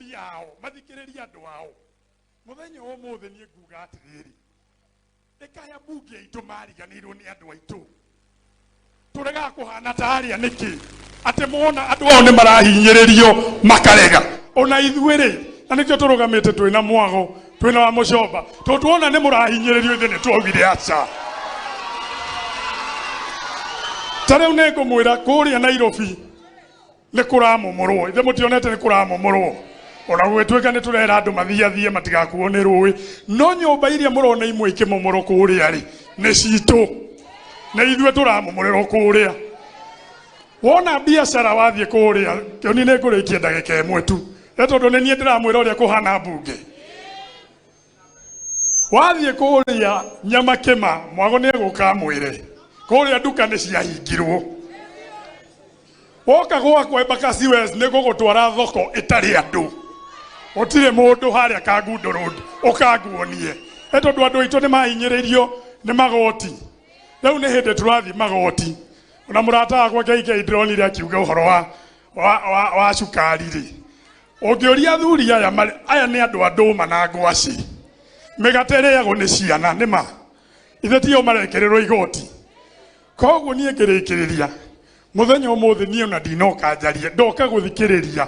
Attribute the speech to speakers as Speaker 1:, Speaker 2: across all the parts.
Speaker 1: Wodi yao, mathikĩrĩrie andũ ao. Mũthenya wa ũmũthĩ niĩ nguga atĩrĩrĩ, ĩkaya mbunge aitũ mariganĩirwo nĩ andũ aitũ. Tũregaga kũhana ta arĩa nĩkĩ? Atĩ mona andũ ao nĩ marahinyĩrĩrio makarega. Ona ithuĩ rĩ, na nĩkĩo tũrũgamĩte twĩna Mwago, twĩna wa Mũcomba, tondũ tuona nĩ mũrahinyĩrĩrio, ithuĩ nĩ twaugire aca. Ta rĩu nĩ ngũmwĩra, kũrĩa Nairobi nĩ kũramomorwo. Ithe mũtionete nĩ kũramomorwo? Ona gũgĩtuĩka nĩ tũrera andũ mathiathie matigakuo nĩ rũĩ, no nyũmba iria mũrona imwe ikĩmomorwo kũrĩa rĩ, nĩ citũ, nĩ ithuĩ tũramomorerwo kũrĩa. Wona biacara wathiĩ kũrĩa kĩoni, nĩ ngũrĩkia ndagĩka ĩmwe tu, nĩ tondũ nĩ niĩ ndĩramwĩra ũrĩa kũhana mbunge. Wathiĩ kũrĩa Nyamakĩma, Mwago nĩ egũka amwĩre kũrĩa nduka nĩ ciahingirwo. Woka gwakwa Embakasi West, nĩ ngũgũtwara thoko ĩtarĩ andũ, gũtirĩ mũndũ harĩa Kangundo Road, ũkanguonie. Nĩ tondũ andũ aitũ nĩ mahinyĩrĩirio nĩ magoti. Rĩu nĩ hĩndĩ tũrathiĩ magoti. Ona mũrata wakwa KK ndĩronire akiuga ũhoro wa cukari rĩ, ũngĩũria athuri aya aya nĩ andũ a ndũma na ngwacĩ, mĩgate ĩrĩagwo nĩ ciana, nĩ ma ithe tio marekĩrĩrwo igoti. Koguo niĩ ngĩrĩkĩrĩria mũthenya ũmũthĩ, niĩ ona ndinoka njarie, ndoka gũthikĩrĩria,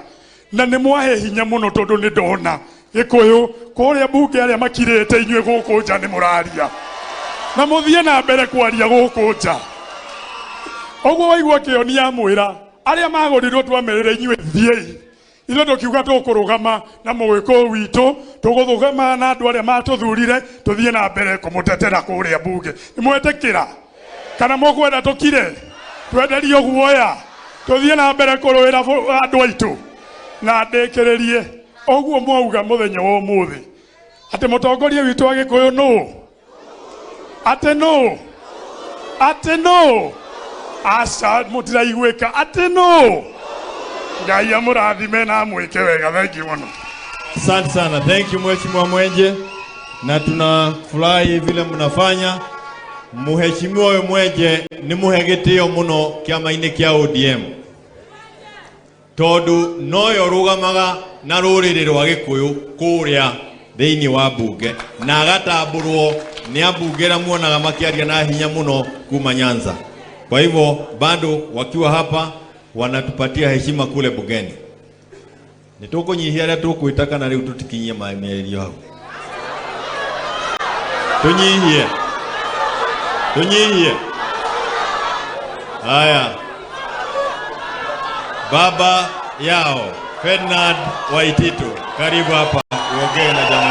Speaker 1: na nĩ mwahe hinya mũno, tondũ nĩ ndona Gĩkũyũ kũrĩa mbunge arĩa makirĩte. Inyuĩ gũkũ nja nĩ mũraria, na mũthiĩ na mbere kwaria gũkũ nja. Ũguo waigua Kĩoni amwĩra arĩa magũrirwo, twamerĩre inyuĩ thiĩi, ithuĩ tũkiuga tũkũrũgama na mũgĩkũyũ witũ, tũgũthũgama na andũ arĩa matũthurire, tũthiĩ na mbere kũmũtetera kũrĩa mbunge. Nĩ mwetĩkĩra kana mũkwenda tũkire twenderio guoya? Tũthiĩ na mbere kũrũĩra andũ aitũ. Na ndĩkĩrĩrie ũguo mwauga mũthenya wa ũmũthĩ atĩ mũtongoria witũ wa Gĩkũyũ nũ? Atĩ nũ? Atĩ nũ? Aca, mũtiraiguĩka. Atĩ nũ? Ngai amũrathime na amwĩke wega. Thank you mũno.
Speaker 2: Asante sana. Thank you, Mheshimiwa Mwenje, na tunafurahi vile mnafanya. Mheshimiwa ũyũ Mwenje nĩ mũhe gĩtĩo mũno kĩama-inĩ kĩa ODM, tondũ noyo rũgamaga na rũrĩrĩ rwa Gĩkũyũ kũrĩa thĩinĩ wa mbunge, na agatambũrwo nĩ ambunge arĩa muonaga makĩaria na hinya mũno kuma Nyanza. Kwa hivyo bado wakiwa hapa wanatupatia heshima kule bungeni. Nĩ tũkũnyihia arĩa tũkwĩta kana rĩu tũtikinyie mĩario hau? Tũnyihie, tũnyihie. Haya, baba yao Ferdinand Waititu, karibu hapa uongee na jamaa.